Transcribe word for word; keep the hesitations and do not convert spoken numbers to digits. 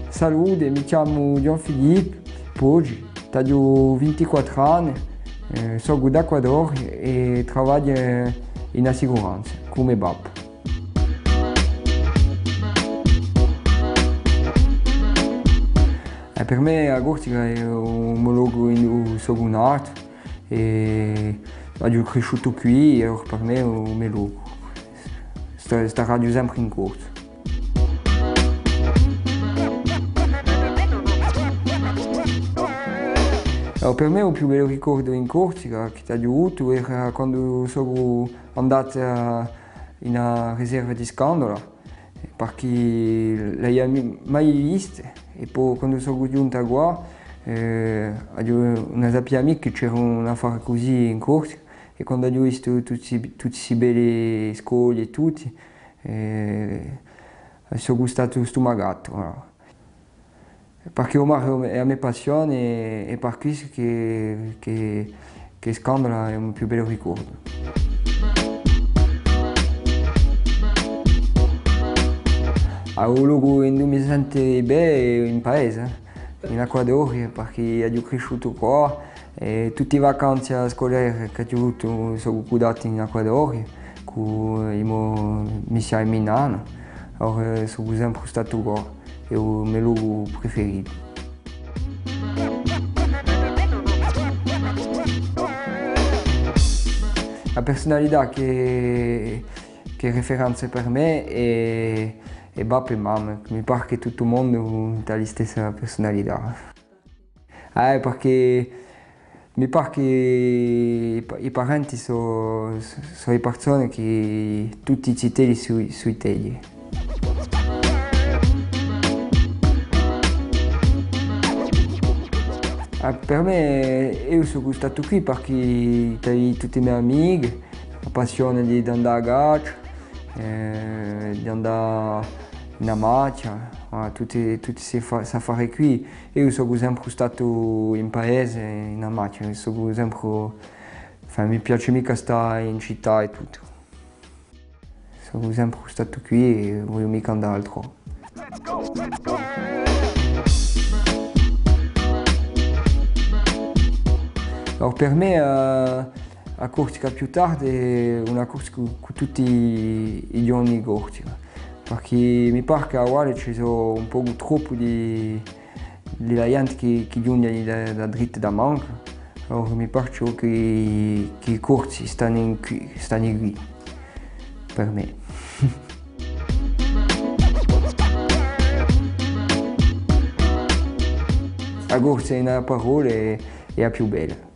Salute, mi chjamu Ghjuvan Filippu Poggi, t'aghju vintiquattru anni, eh, socu d'Acqua Doria è travagliu in assicuranza cù me babbu. Eh, per mè a Corsica hè u mo locu induve socu natu è aghju crisciutu quì, è allora per mè hè u mo locu. Sta-, staraghju sempre in Corsica. Allora, per mè u più bellu ricordu in Corsica chì t'aghju avutu era quandu socu andatu, eh, in a riserva di Scandola, parchì l'aviu mi-, mai vistu, è po quandu socu ghjuntu quà, eh, aghju, ùn sapia micca chì c'era un affare cusì in Corsica, è quandu aghju vistu tutti, tutti sti belli scogli è tutti, eh, socu statu stumacatu, voilà. Parchì u mare hè a me passione, è, è per quissu chì, chì, chì Scandola hè u mo più bellu ricordu. Ah, u locu induve mi sentu bè hè in paese, eh, in Acqua Doria, parchì aghju crisciutu quà, è tutti i vacanzi sculare ch'aghju avutu socu cuddati in Acqua Doria, cù i mo, mi zia è mi nanna, allora socu sempre statu quà. Hè u mo locu preferitu. A persunalità chì, chì hè riferenza per mè hè, hè babbu è mamma, mi pare chì tuttu u mondu hà a listessa persunalità. Eh, parchì mi pare chì i pa-, i parenti sò, sò e persone chì tutti i zitelli sò, sò i zitelli. Ah, per mè, eiu socu statu quì parchì t'aviu tutti i me amichi, a passione di, d'andà à caccia, eh, d'andà in a machja, voilà, tutti, tutti sti fa-, st'affari quì. Eiu socu sempre statu in paese, in a machja, socu sempre, enfin, mi piace micca stà in cità è tuttu. Socu sempre statu quì è vogliu micca andà altrò. Allora, per mè, eh, a Corsica più tardi hè una Corsica cù, cù tutti i, i ghjorni di Corsica, parchì mi pare chì avà ci sò un pocu troppu di, di a ghjente chì, chì ghjunghje da, da drittu è da mancu, allora mi pare chì, chì i Corsi stanu in quì, stanu quì, per mè. A Corsica in una parolla hè, hè a più bella.